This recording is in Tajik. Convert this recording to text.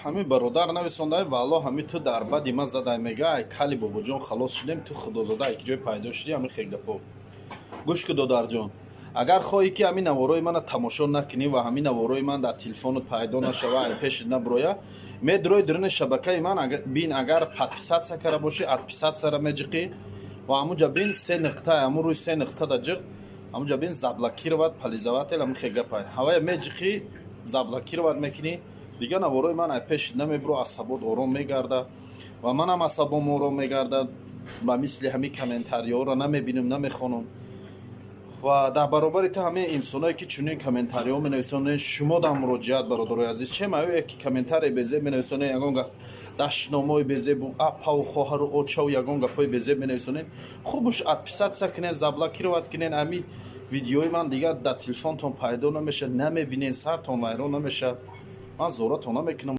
Ҳамин бародар нависондай: «Валло, ҳами ту дар бади ман задай», мега. «Ай кали бобоҷон халос шудем, ту худозода ай ки ҷой пайдо шудӣ?» Ҳамин хел гапо. Гӯш ку, додарҷон, агар хоҳӣ, ки ҳамин наворои мана тамошо накунӣ ва ҳамин наворои ман дар телефонот пайдо нашава, ай пешит набуроя, медурои дуруни шабакаи ман, бин, агар подписаться кара бошӣ, отписаться ра меҷиқӣ ва ҳамунҷа бин, се нуқта, ҳамун рӯи се нуқта да ҷиқ, ҳамунҷа бин, «Заблокировать пользователь», ҳамин хел гапай. Ҳавая меҷиқӣ, заблокировать мекунӣ, дигар наворои ман ай пешит намебуро, асабот ором мегарда ва манам асабом ором мегардад. Ба мисли ҳамин комментариҳоро намебинам, намехонам. Ва дар баробари ту ҳамаи инсоное, ки чунин комментариҳо менависонед, шумо дар муроҷиат, бародарои азиз, чем ае ки комментарие безеб менависонед, ягон дашномои безебу апаву хоҳару очаву ягон гапҳои безеб менависонед, хубуш отписаться кунед, заблокировать кунед. Ҳамин видеои ман дигар дар телефонтон пайдо намешавад, намебинед, сартон вайрон намешавад. Ман зоратон намекунам.